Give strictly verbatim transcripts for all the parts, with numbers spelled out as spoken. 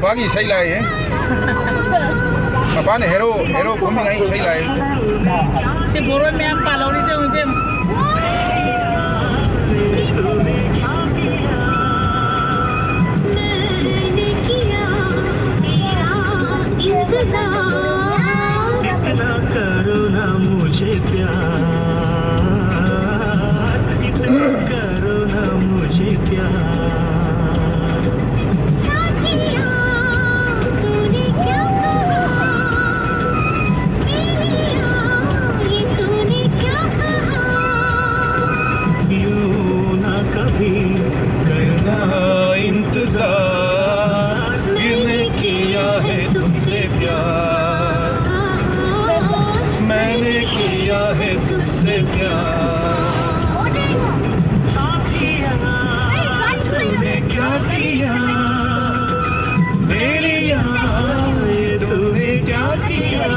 ꯃꯥꯒꯤ ꯏꯁꯩ ꯂꯥꯛꯑꯦ꯫ ꯃꯄꯥꯅ ꯍꯦꯔꯣ, ꯍꯦꯔꯣ ꯀꯨꯝꯃꯤꯉꯩ ꯏꯁꯩ ꯂꯥꯛꯑꯦ꯫ ꯁꯤ ꯕꯣꯔꯣꯏ ꯃꯌꯥꯝ ꯄꯥꯜꯍꯧꯔꯤꯁꯦ ꯌꯦꯡꯉꯨ ꯏꯕꯦꯝꯃ꯫ मैंने किया तेरा इंतजार। इतना करो ना मुझे प्यार, इतना करो ना मुझे प्यार। साथिया, तूने क्या कहा? मेरे यार, ये तूने क्या कहा? यूं ना कभी करना इंतजार, मैंने किया है तुमसे प्यार, मैंने किया है तुमसे प्यार। साथिया, तूने क्या किया? मेरी यार, तूने क्या किया?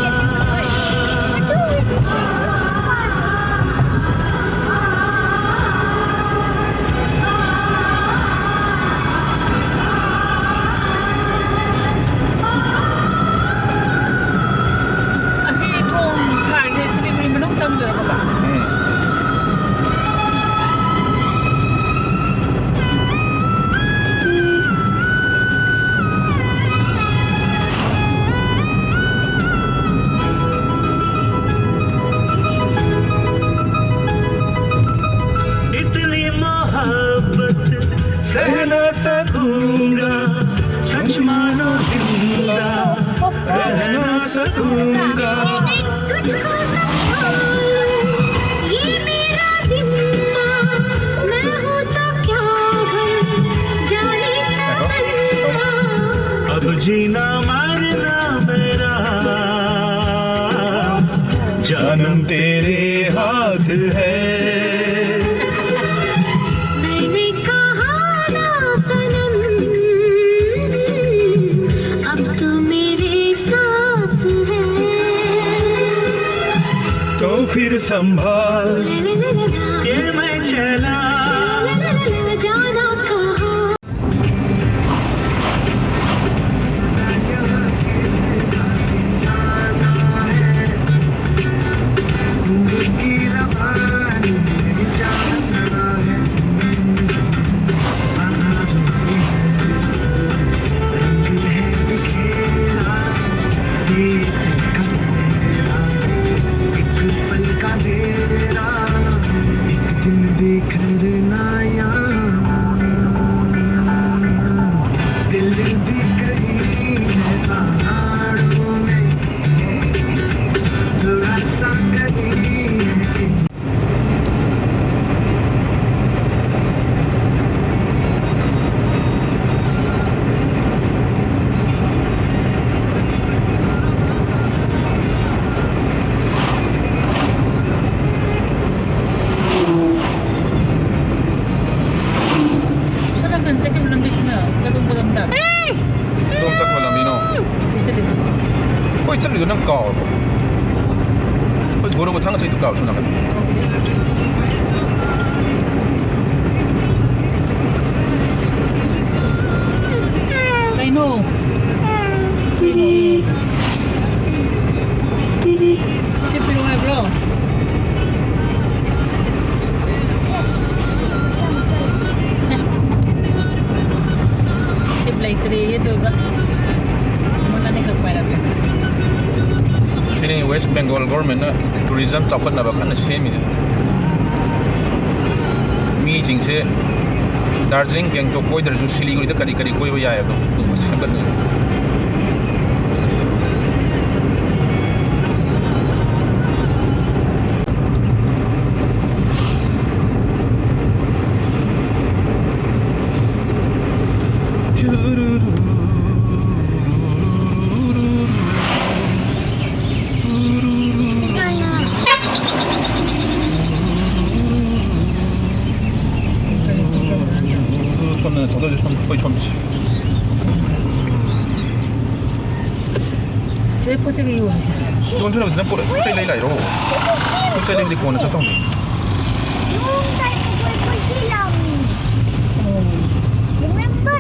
ꯑꯁꯤ ꯊꯣꯡ ꯁꯥꯔꯤꯁꯦ ꯁꯤꯂꯤꯒꯨꯔꯤ ꯃꯅꯨꯡ ꯆꯪꯗꯣꯏꯔꯣ, ꯕꯕꯥ? ꯎꯝ꯫ इतनी मोहब्बत सह ना सकूंगा, सच मानो जिंदा रह ना सकूंगा। तुझको संभालूं, ये मेरा जिम्मा, मैं हूँ तो क्या हूँ, जाने तमन्ना। अब जीना मरना मेरा जानम तेरे हाथ है। मैंने कहा ना सनम, अब तू मेरे साथ है। तो फिर संभाल के मैं चला। जाना कहाँ? ꯀꯩꯅꯣ? ꯁꯤ ꯄꯤꯔꯛꯑꯣ ꯍꯥꯏꯕ꯭ꯔꯣ? ꯆꯤꯞ ꯂꯩꯇ꯭ꯔꯦꯌꯦ ꯑꯗꯨꯒ ꯃꯣꯏ ꯃꯅꯤꯡꯈꯛ ꯄꯥꯏꯔꯛꯀꯦ꯫ ꯁꯤꯅꯤ West Bengal government ꯅ tourism ꯆꯥꯎꯈꯠꯅꯕ ꯀꯟꯅ ꯁꯦꯝꯃꯤꯁꯦ꯫ ꯃꯤꯁꯤꯡꯁꯦ ꯗꯥꯔꯖꯤꯂꯤꯡ, ꯒꯦꯡꯇꯣꯛ ꯀꯣꯏꯗ꯭ꯔꯁꯨ ꯁꯤꯂꯤꯒꯨꯔꯤꯗ ꯀꯔꯤ ꯀꯔꯤ ꯀꯣꯏꯕ ꯌꯥꯏ ꯑꯗꯣ ꯑꯗꯨꯒꯨꯝꯕ ꯁꯦꯝꯒꯠꯂꯤ꯫ ꯁꯣꯝꯗꯅ ꯊꯧꯗꯣꯛꯁꯦ ꯁꯣꯝ, ꯑꯩꯈꯣꯏ ꯁꯣꯝꯗꯁꯦ꯫ ꯁꯤꯗ ꯄꯣꯠ ꯆꯩꯒ ꯌꯣꯜꯂꯤꯁꯦ꯫ ꯌꯣꯟꯁꯨ ꯌꯣꯟꯗꯅ ꯄꯣꯠ ꯆꯩ ꯂꯩ ꯂꯥꯛꯏꯔꯣ? ꯄꯣꯠ ꯆꯩ ꯂꯩꯕꯗꯤ ꯀꯣꯟꯅ ꯆꯠꯇꯧꯅꯤ꯫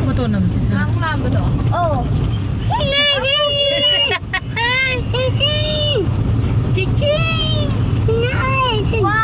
ꯐꯣꯇꯣ ꯅꯝꯁꯦ ꯁꯦ꯫ ꯉꯥꯡ ꯂꯥꯝꯕꯗꯣ꯫ ꯑꯣ꯫ ꯁꯤꯅꯦ, ꯁꯤꯅꯦ꯫ ꯁꯤꯁꯤ꯫ ꯆꯤꯆꯤ꯫ ꯁꯤꯅꯦ, ꯁꯤꯅꯦ꯫ ꯋꯥ꯫